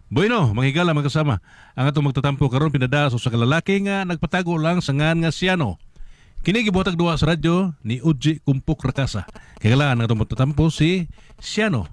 Bueno, mga higala, mga kasama, ang atong magtatampo karon pinada sa usa ka lalaki nga nagpatago lang sa ngan nga Siano. Kini gibuhatag duha sa radyo ni Uji Kumpok Rakasa. Kailangan ang atong magtatampo si Siano.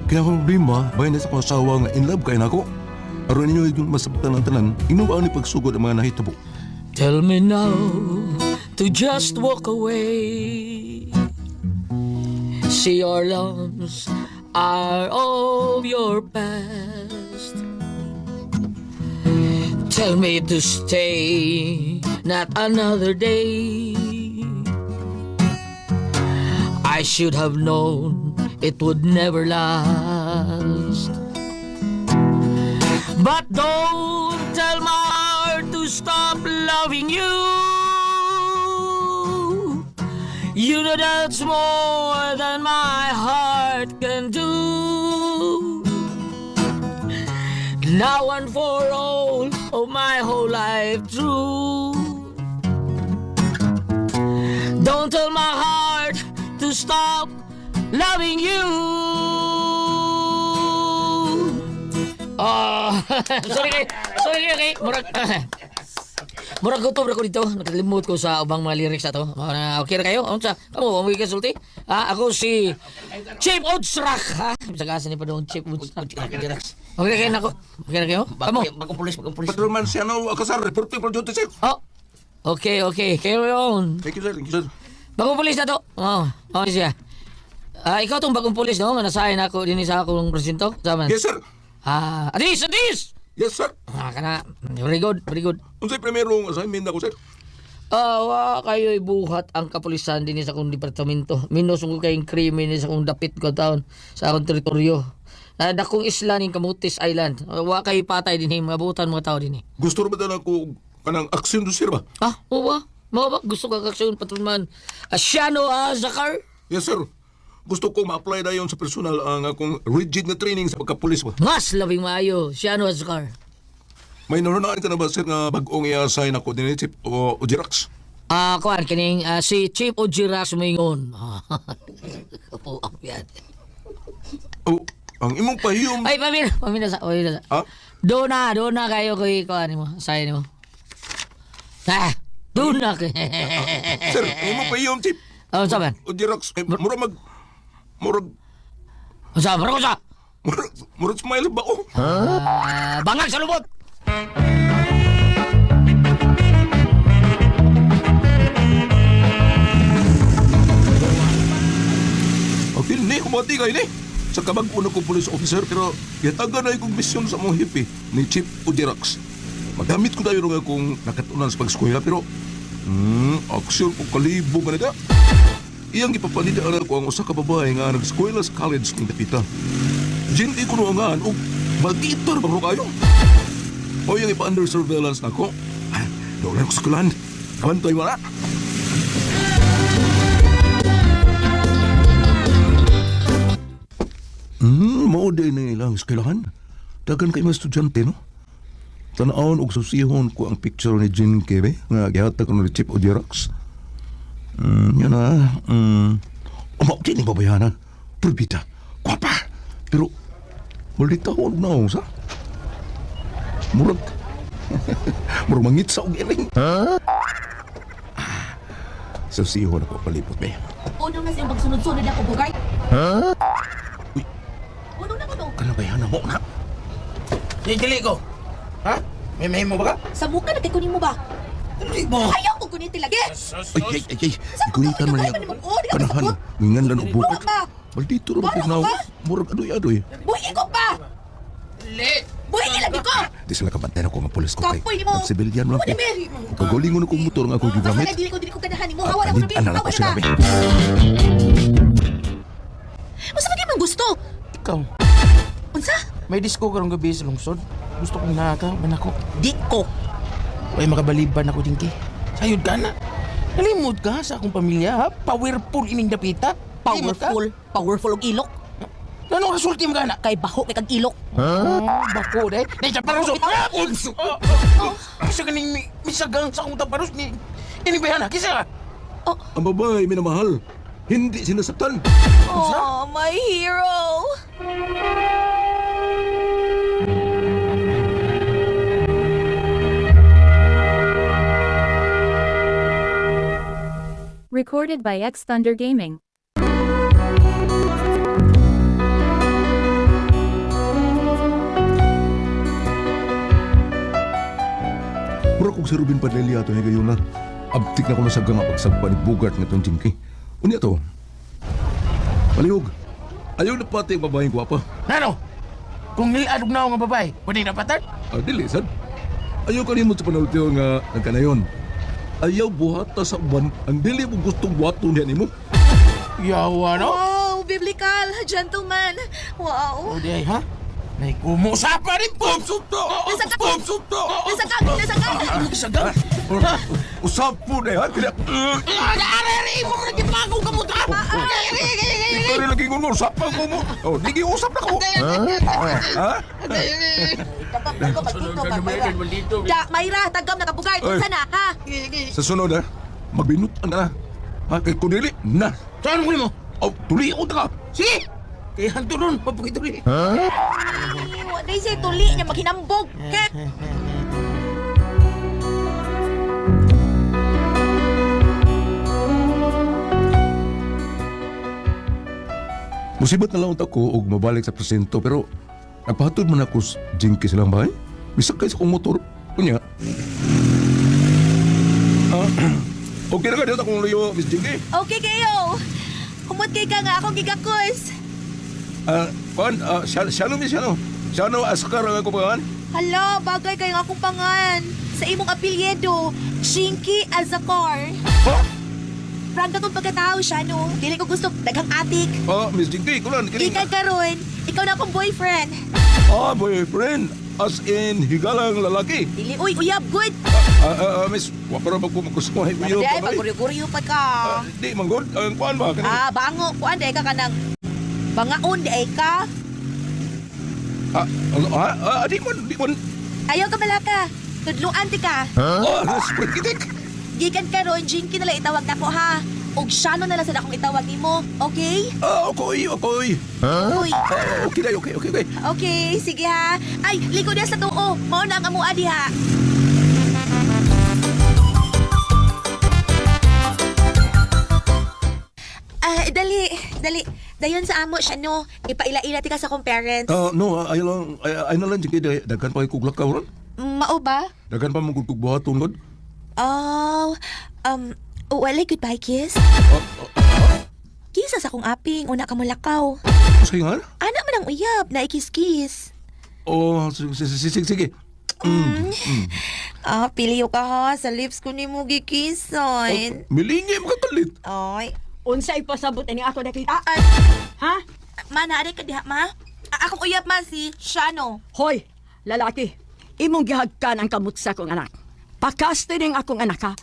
Kaya ang problema, bahin na sa akong asawa nga in love kay nako. Aron ninyo yung masabtan ang tanan, inuwa ni pagsugod ang mga nahitabo. Tell me now to just walk away. See your loves are all your past. Tell me to stay, not another day. I should have known it would never last. But don't tell my heart to stop loving you. You know that's more than my heart can do. Now and for all of my whole life through. Don't tell my heart to stop loving you. Ah, sorry kay, sorry kay, kay. Murag, murag gutom ra ko dito. Nakalimot ko sa ubang mga lyrics ato. Okay ra kayo? Unsa? Kamo, mo kasulti? Ah, ako si Chief Odsrak, ha? Bisag asa ni pa doon Chief Odsrak. Okay ra kayo nako. Okay ra kayo? Kamo. Bagong pulis, bagong pulis. Patrolman Siano, Akasar, reporting for duty, sir. Oh. Okay. Carry on. Thank you, sir. Thank you, sir. Bagong pulis na to. Oh, oh siya. Ah, ikaw tong bagong pulis no, nga nasahin ako dinhi sa akong presinto. Sama. Yes, sir. Ah, adis, adis. Yes, sir. Ah, kana. Very good, very good. Unsay primerong assignment ako, sir? Ah, wa kayo'y buhat ang kapulisan dinhi sa akong departamento. Minus ko kayong krimen sa akong dapit ko taon sa akong teritoryo. Na dakong isla ning Camotes Island. Wa kayo patay dinhi, mga butan mga tao dinhi. Gusto ra ba tayo ako kanang aksyon do, sir ba? Ah, oo ba? Mao ba gusto ka kaksyon patrolman? Asyano ah, Zakar? Yes, sir. Gusto ko ma-apply dayon sa personal ang akong rigid na training sa pagkapulis ba. Mas labing maayo, Siano Azkar. May narunaan ka na ba, sir, nga bag-ong i-assign ako din Chief o Jirax? Ah, kuan kining si Chief Ojira sumingon. Kapuang yan. Oh, ang imong pahiyom. Ay, pamina, pamina sa, pamina sa. Ah? Doon na kayo koy kuan nimo, assign nimo. Ah, doon na kay. Sir, ang imong pahiyom, Chief. Oh, unsa man? O Jirax, eh, mura mag... Murag... Unsa man ko sa? Murag, murag smile ba ko? Ah, bangag sa lubot. Okay, ni, kumati kayo ni. Sa kabag-uno ko police officer, pero gitagan na akong misyon sa mong hippie ni Chief Ojerax. Magamit ko tayo nga akong nakatunan sa pag-eskwela, pero aksyon ko kalibo ka na ka. Iyang ipapanidaan ako ang usa ka babae nga nag-eskwela sa college ng Dapita. Jinti ko noongan og maldita ra ba kayo? O iyang ipa-under surveillance na ako. Ah, Doon ko sa kulan. Kabantoy mo na. Mao day na ilang eskwelahan. Dagan kay mga estudyante, no? Tanawon og susihon ko ang picture ni Jean Kebe nga gihatag ni Chip o Xerox. Yun na. Mao din ni babayana. Purbita. Kwapa. Pero maldita ko og naong sa. Murag murag mangitsa og iring. Huh? Susihon ako palipot be. Uno na siyang pagsunod-sunod ako, bugay. Huh? Uy. Uno na ko to. Kana bayana mo na. Di, dili ko. Ha? May may mo ba ka? Sa muka na kay kunin mo ba? Dili mo. Ayaw ko kunin tilagi. Ay, ay, ay, ay. Igunitan man Ay, niya. man mo, oh, di ka Kanahan, kasabot. ngingan lang og bukod. Buwak ba? Maldito ra Buwak ba na. ba? Murag adoy-adoy. Buhi ko pa! Dili. Buhi lagi ko! Di sila kabantay na ko nga pulis ko kay. Kapoy nimo. Nagsibilyan man ko. Mo, di, Kagalingon akong motor nga ako Basta gigamit. na dili ko ganahan nimo. Hawa na ko Anid, nabi. anak Hawa ko na sila ba? be. Unsa man gyud mong gusto? Ikaw, Unsa? may disco karong gabi sa lungsod. Gusto kong naka, man ako. Di ko. Way makabaliban ako din kay. Sayod ka na. Nalimod ka sa akong pamilya, ha? Powerful ining dapita. Limot ka? Powerful. Powerful og ilok. Nanong resulti mo ka na? Kay baho kay kag ilok. Oh, bako day. Nay taparos. Kisa ganing misagang sa akong taparos ni ini bayana kisa. Ang babae minamahal, hindi sinasaktan. Oh, my hero. Recorded by X Thunder Gaming. Mura kong si Ruben Padilla ato higayon na. Abtik na ko nasaggang nga pagsagpa ni Bugart nga itong Jinky. Unya to. Palihog. Ayaw na pati ang babaeng gwapa. Nano? Kung niliadog na ako nga babae, pwede na patag? Ah, dili, sad. Ayaw kanimo sa panultiyo nga nagkanayon. Ayaw buhata sa uban ang dili mo gustong buhaton niya nimo. Yawa no? Wow, biblical, gentleman. Wow. O di ay ha? Nay kumusa pa rin po. Sukto! Nasagak! Sukto! Nasagak! Nasagak! Isagang. Usap po na yan. Kaya, Are mo na gipagaw ka mo ta. ikaw rin lagi ngungur. Usapan ko mo. Oh, di usap na ko. Ha? Da, Mayra, tagam na kabugay. Oy. Unsa na, ha? Sa sunod ha, magbinutan ka na. Ha, kay kunili, na. Saan ko mo? Oh, tuli ko ta ka. Sige. Kay hanto nun, mapakituli. Ay, wa day siya tuli niya maghinambog. Kek. Musibat na lang ako og mabalik sa presinto pero nagpahatod man ako sa Jinky silang bahay. Bisag kay sa akong motor. Kunya. Ah, okay na ka dito akong luyo, Miss Jinky. Okay kayo. Humot kay ka nga akong gigakos. Ah, kuan, siya, siya no, Miss, siya no. Siya no, askar ang ako pangan. Hala, bagay kay nga akong pangan. Sa imong apelyido, Chinky Azakar. Ha? Prangka kong pagkatao siya, no? Dili ko gusto daghang atik. Ah, Miss Jinky, kulan, kining. Gikan karon, ikaw na akong boyfriend. Ah, boyfriend. As in, higalang lalaki. Dili, uy, uyab, good. Miss, wa pa ra ba ko magustuhan Ay, uyo ay, pa ba? paguryo-guryo pa ka. Ah, di, manggod. Ang kuan ba? Kani? Ah, bango. Kuan, di ka ka ng bangaon, di ay ka. Ah, ano, di man, di man. Ayaw ka malaka. Tudluan ti ka. Ah, spread kitik. Gikan karon, Jinky na lang itawag nako ha. Og siya na lang sa akong itawag nimo. Okay? Ah, okay, okay. Uy. Ah, okay na, okay. Okay, sige ha. Ay, liko diha sa tuo. Mao na ang amua diha. Ah, dali, dali. Dayon sa amo siya no. Ipaila-ila ti ka sa akong parents. Ah, no, ay lang, ay na lang, sige, daghan pa kay kuglak ka, ron. Mao ba? Daghan pa mong kug buhaton, god. Oh, wala goodbye kiss. Kisa sa akong aping, una ka mulakaw. Sige nga. Ana man ang uyab, na ikis-kiss. Oh, sige, sige, sige, sige. Ah, piliyo ka ha, sa lips ko ni mo gikisan. Milingi mo katalit. Ay, Unsa ipasabot ani ato nakita? ah, Ha? ma, naari ka diha, ma? Ah, akong uyab, ma, si Shano. Hoy, lalaki. Imong gihagkan ang kamot sa akong anak. Pakaste ning akong anak ha.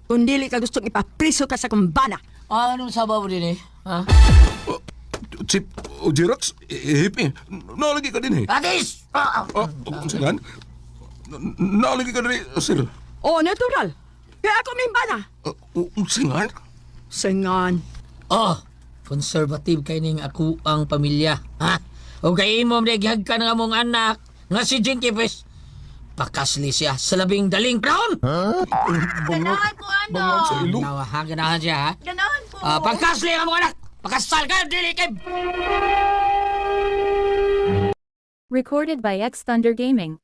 Kung dili ka gustong ipapriso ka sa kumbana. Ah, anong sabaw mo din eh? Ha? Chip, o Jirax, hippie, nalagi ka din eh. Agis! Ah, oh, saan? Nalagi ka din eh, sir. Oh, natural. Kaya ako may bana. Ah, oh, saan? Singan. Oh, conservative kay ning ako ang pamilya. Ha? O kay imo man gihagkan ang among anak nga si Jinky Pes. Pakasli siya sa labing daling crown. Ganahan ko, ano? Bangag sa ilong. Nawa, ha? Ganahan siya, ha? Ganahan ko. Ah, pagkasli ang among anak! Pakasal ka, dili kay... Recorded by X Thunder Gaming.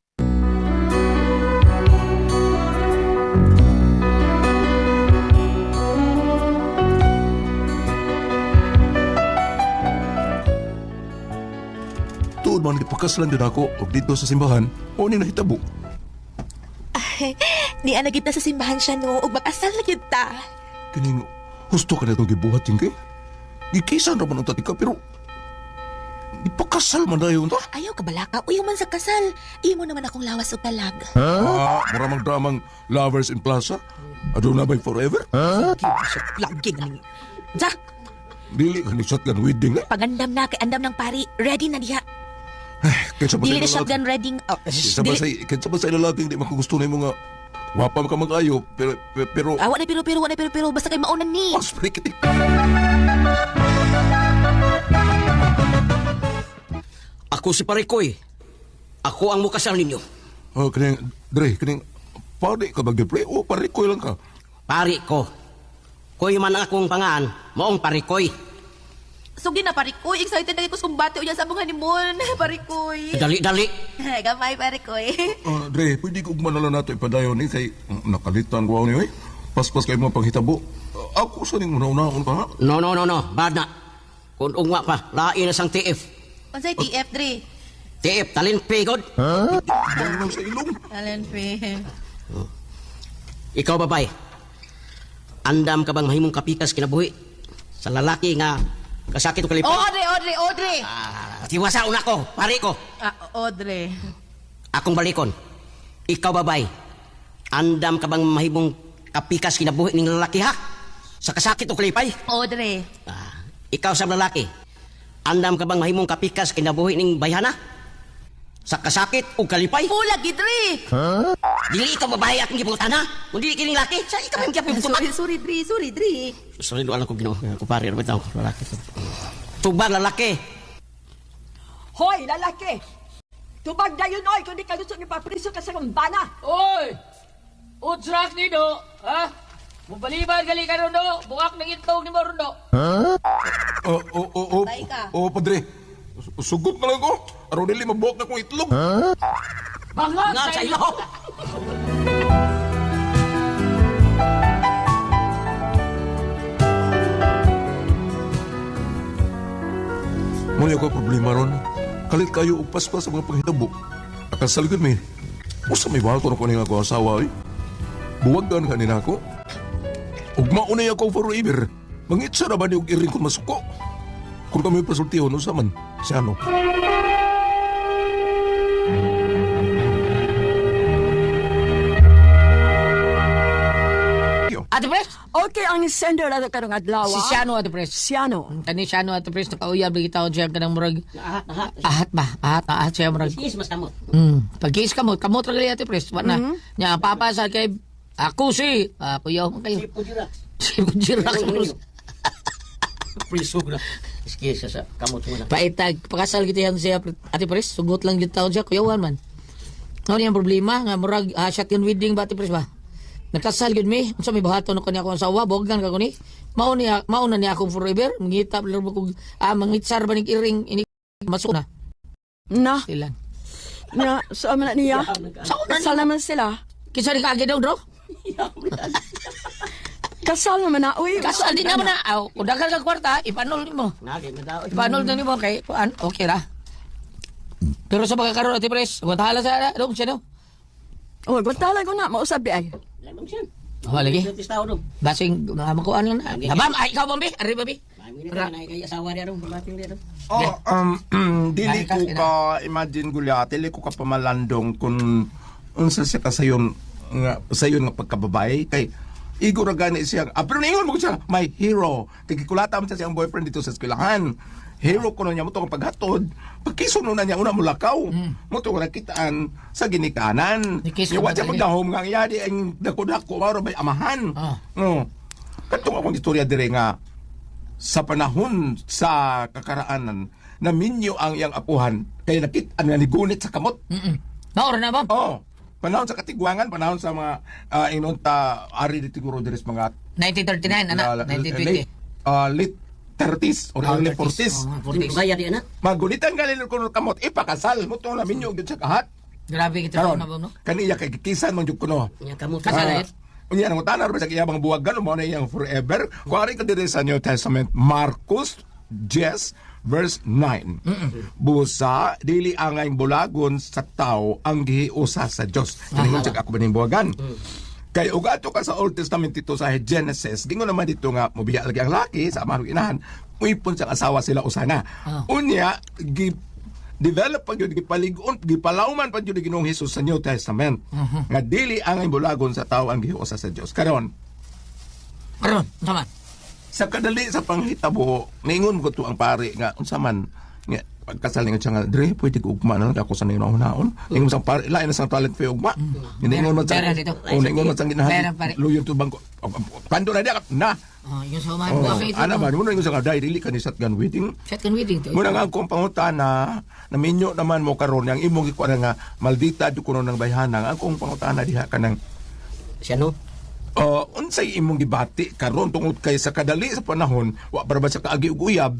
Tuod man, ipakaslan din ako og dito sa simbahan, o ning nahitabo. Ni ana gid ta sa simbahan siya, no? Ug mag-asal na gid ta. Kining husto ka na itong gibuhat, Jinky. Gikisan ra man ang tatika, pero ipakasal man dayon ta. Ayaw ka balaka, uyaw man sa kasal. Imo naman akong lawas ug talag. Ah, mura mang dramang Lovers in Plaza. Aduna by forever? Lagi nga ning. Jack! Dili ka ni shotgun wedding eh. Pagandam na kay andam ng pari, ready na diha. Kaysa ba Dili na sa lalaki? shotgun ready. Oh, Kaysa ba dili, sa kaysa ba sa lalaking di makagusto nimo nga wapa man ka mag-ayo pero pero, pero ah, wa na pero pero wa na pero pero basta kay mauna ni. Mas prikitik. Ako si Parikoy. Ako ang mukasal ninyo. Oh, kining Dre, kining pare ka bagde pre o pare ko lang ka. Pari ko. Koy man akong pangan, maong Parikoy. Sugi na parikoy, excited na kay ko sa kumbate unya sa among honeymoon. Parikoy. Dali-dali. Gamay parikoy. Ah, Dre, pwede ko ugma na lang nato ipadayon ni kay nakalitan ko ni oy. Paspas kay mga panghitabo. Ah, ako sa ning una-unaon ka ha. No, no, no, no. Bad na. Kung ugma pa, lain na sang TF. Unsay TF dre? TF, talin pigod. Bang sa ilong. Alan pre. Ikaw, babay. Andam ka bang mahimong kapikas kinabuhi? Sa lalaki nga kasakit o kalipay? Oh, Audrey, Audrey, Audrey. Ah, tiwasa una ko, pari ko. Ah, Audrey. Akong balikon. Ikaw, babay. Andam ka bang mahimong kapikas kinabuhi ning lalaki ha? Sa kasakit o kalipay? Audrey. Ah, ikaw sa lalaki. Andam ka bang mahimong kapikas kinabuhi ning bayhana? Sa kasakit o kalipay? Pula gidre. Dili ikaw babae akong gibutan ha? Kung dili kining laki, sa ikaw ang gibutan. Sorry, sorry dre, sorry dre. Sorry, alam ko Ginoo. Ako pare, ano ba lalaki. Tubag lalaki. Hoy, lalaki! Tubag dayon oy kung di ka gusto ipapriso ka sa kumbana. Oy! Utsrak ni do, ha? Mubaliban gali ka ron do. Bukak ng itlog ni mo ron do. Oh, oh, oh, oh. Bye ka. Oh, padre. Sugot na lang ko. Aron dili mabuak na kong itlog. Bangag Nga sa ilo. Muna ako problema ron. Kalit kayo og paspas sa mga panghitabo. Nakasal gud mi. Usa may bato na ko ning ako asawa oy. Buwagan ka nila ako. Ug maunay ako forever. Mangitsa ra ba ni og iring kung masuko? Kung kami pasultihon, usa man. Siya ano? Ate Pres? Okay, ang sender na karong adlaw. Si Siano, Ate Pres. Siano. Kani Siano, Ate Pres, nakauyab lagi taon siya kanang murag. Ahat, ahat. Ahat ba? Ahat, ahat siya murag. Is mas kamot. Pag-kiss kamot, kamot ra gali Ate Pres. Wa na. Nya papa sa kay ako si ako yaw man kayo. Si Pujirax. Priso na. Excuse sa kamot mo na. Paitag pakasal kita yan siya Ate Pres, sugot lang gyud taon siya kuyawan man. Ano niyang problema nga murag shotgun wedding ba Ate Pres ba? Nakasal gyud mi, unsa may buhaton ko niya akong asawa, boggan ka ko ni. Mao niya, mao na niya akong forever, mangita lang ko mangitsar ba ning iring ini masuk na Na, ilan. na, sa man na niya. Sa una Kasal naman sila. Kinsa ni kaagi daw bro? Kasal naman na, uy. Kasal di naman na. Aw, kung daghan ka kwarta, ipanol nimo. Nagay na daw. Ipanol na nimo kay kuan, okay ra. Pero sa pagkakaroon Ate Pres, gwatahala sa dong siya no. Oh, guntalan ko na, mausab di ay. Lamang siya. Oh, lagi. Sa tao dong. Basing makuan lang na. Nabam, ay ikaw bambi, ari bambi. Mami na kay asawa niya dong, babating niya dong. Oh, dili Ay, ko ka imagine gulya, dili ko ka pamalandong kung unsa siya ka sayon nga sayon nga pagkababae kay igo ra gani siya. Ah, pero ningon mo ko siya, my hero. Kay gikulata man siya siyang boyfriend dito sa eskwelahan. Hero ko niya mo to ang paghatod. Pagkisuno na niya una mulakaw. Mo to nakitaan sa ginikanan. Nikiss Niwa ko ba siya talaga? pagdahom nga ang iya di ang dako-dako mao ra bay amahan. Ah. No. Katong akong istorya dire nga sa panahon sa kakaraanan na minyo ang iyang apuhan kay nakit-an nga nigunit sa kamot. Naor na bam. Oh, panahon sa katigwangan, panahon sa mga ingon ta ari di siguro diri sa mga 1939 ana, 1920. late, late 30s or Ah, early 30s. 40s. Oh, 40s. Bayad di anak. Magunitan gali kuno kamot ipakasal mo to na minyo gyud sa kahat. Grabe kita Karon, na bam no. kaniya kay kikisan man jud kuno. Nya kamot. Kasal Ah, eh. Unya nang utana ra sa iya mga buwagan mo na iyang forever. Kuari ka diri sa New Testament Marcos 10 verse 9. Busa dili angay bulagon sa tao ang gihiusa sa Dios. Kiningon ako ba ning buwagan? Kay ug ato ka sa Old Testament dito sa Genesis, gingon naman dito nga mobiya lagi ang laki sa amahan ug inahan, muipon sa asawa sila usana. Ah. Unya gi develop pa gyud gipalig-on gipalawman pa gyud ni Ginoong Hesus sa New Testament. Nga dili ang bulagon sa tao ang gihiusa sa Dios. Karon, Karon, unsa man? Sa kadali sa panghitabo, ningon ko to ang pare nga unsa man nga pagkasal nga siya nga dre pwede ko ugma na lang ako sa ningon. Ningon sa pare lain na sa talent fee ugma. Ningon man sa Pera dito. Oh, ningon man sa Pera, ginahan. pare. Luyon to bangko. Pando na diya na. Oh, yung sa umahan Oh, ko. Okay, ito. ana ba mo ningon sa nga dai dili ka ni shotgun wedding. Shotgun wedding to. Muna nga akong pangutana, naminyo naman mo karon ang imong gikuan nga maldita jud kuno ng bayhana. Ang akong pangutana diha kanang Siya no? Unsay imong gibati karon tungod kay sa kadali sa panahon wa para ba siya kaagi og uyab,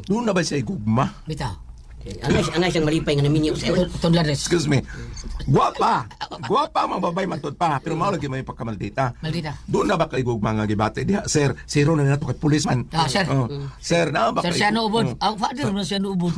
doon na ba siya gugma? Bitaw. Angay siyang malipay nga naminyo siya. Itong lares. Excuse me. Guwapa. Guwapa mga babay matud pa, pero mao lagi may pagkamaldita. Maldita. Doon na ba kay gugma nga gibati diha, sir? Zero na nato kay policeman. Ah, sir. Oh, sir, na ba Sir kay Siano Ubod. Oh. Ang father mo Siano Ubod.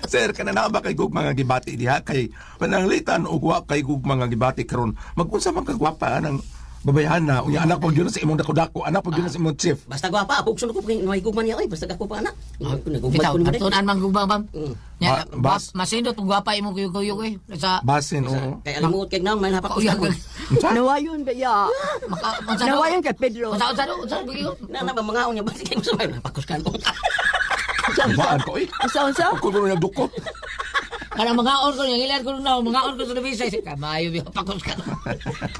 Sir, kana na ba kay gugma nga gibati diha kay pananglitan og wa kay gugma nga gibati karon. Magunsa man kagwapa anang babayahan na unya anak pag yun sa imong dako-dako, anak pag yun sa imong chief. Basta gwapa, pugson ko kay may gugman niya oy, basta ako pa anak. Nagugman Bitaw, ko ni atunan man gugma ma'am. Nya, masindot kung gwapa imong kuyog-kuyog eh. Sa Basin, oo. Kay alimuot kay naong may hapak ko. Uyag. Nawayon ba ya? Unsa do? Nawayon kay Pedro. Unsa unsa do? Unsa do? Na na ba mga niya basta kay sa may napakos ka. Baan ko eh. Unsa unsa? Ako ko na dukot. Kana mga on ko niya, ngilan ko na mga on ko sa labisa. Kamayo biya pakos ka.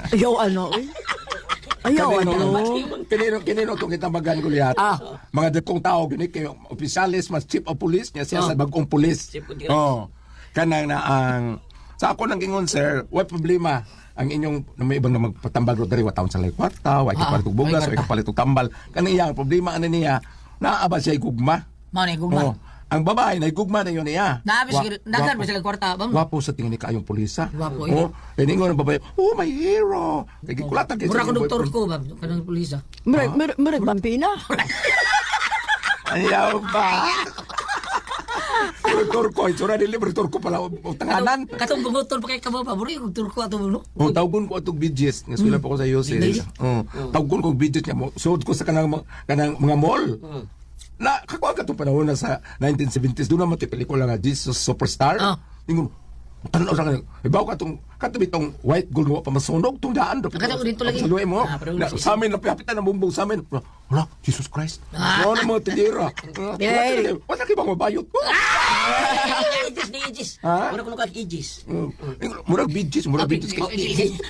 Ayaw ano eh. Ayaw ano. Kanino kanino tong kitambagan ko lihat. Ah. Mga dakong tao gini kay opisyalis mas chief of police niya siya sa bagong police. Chief of police. Oh. Kanang na ang sa ako nang ingon sir, wa problema ang inyong na may ibang na magpatambag ro diri wa taon sa lay kwarta, wa Ah, kapalit og bugas, way wa kwarta. kapalit og tambal. Kanang iya ang problema ani niya, naa ba siya gugma? Mao ni gugma. Oh. Ang babae na gugma na yun niya. Naa ba siguro daghan ba sila kwarta ma'am? Gwapo sa tingin ni kaayong pulisa. Gwapo, eh. Oh, eh, ningon ang babae, "Oh, my hero." Kay gikulatan kay Mura sa ko iyong doktor boyfriend. ko ma'am, kanang pulis ah. Murag murag murag bampina. Ayaw ba? Doktor ko, itsura dili doktor ko pala o tanganan. Katong bungotol pa kay kamo pa, mura yung turko ato mo no. Oh, tawgon ko atong BGS, nga eskwela pa ko sa UC. Oh, tawgon ko BGS niya mo. Suod ko sa kanang mga mall. Na kakuha ka itong panahon na sa 1970s doon naman ito pelikula nga Jesus Superstar. Ingon, tanaw sa kanang, ibaw ka itong, katabi itong white gold nga pa masunog itong daan. Nakatago dito lagi. Sa luwi mo. Ah, pero Na, sa amin, napihapitan ang bumbong sa amin. Wala, Jesus Christ. Wala ng mga tindera. Wala kayo bang mabayot ko? Aegis ni Aegis. Ha? Mura kuno ka Aegis. Murag BGS, murag BGS.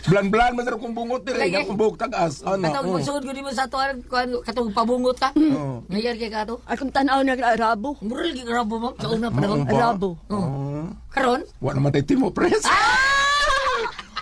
Blan-blan man sa kong bungot dire, Lagi. akong buhok tagas. Ano? Katong magsugod ko nimo sa ato katong pabungot ka. Ngayar kay ka ato. Akong tanaw na rabo. Mura lagi rabo ma'am sa una panahon. Rabo. Oh. Karon? Wa naman tayo timo press.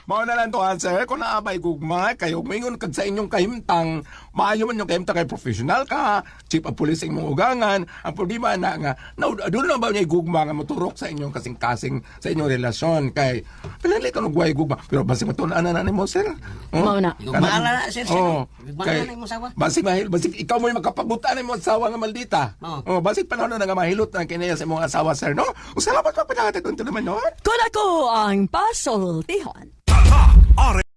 Mao na lang to answer. Kung naabay gugma, kayo mingon kag sa inyong kahimtang, maayo man yung kahimtang kay professional ka, chief of police ang imong ugangan. Ang problema na nga, na, doon na ba niya gugma nga moturok sa inyong kasing-kasing sa inyong relasyon kay pinali ka nung gugma. Pero basi matunan na nimo sir. Oh? Mao na. Gugma na, sir, sir. Oh, Gugma kay, na imong asawa. Basig mahil, basig ikaw mo yung makapagutan imong asawa nga maldita. Oo. Oh, basig panahon na nga mahilot na kiniya sa imong asawa sir, no? Salamat pa pinakatid naman no. Kun ako ang pasultihon. Tatak!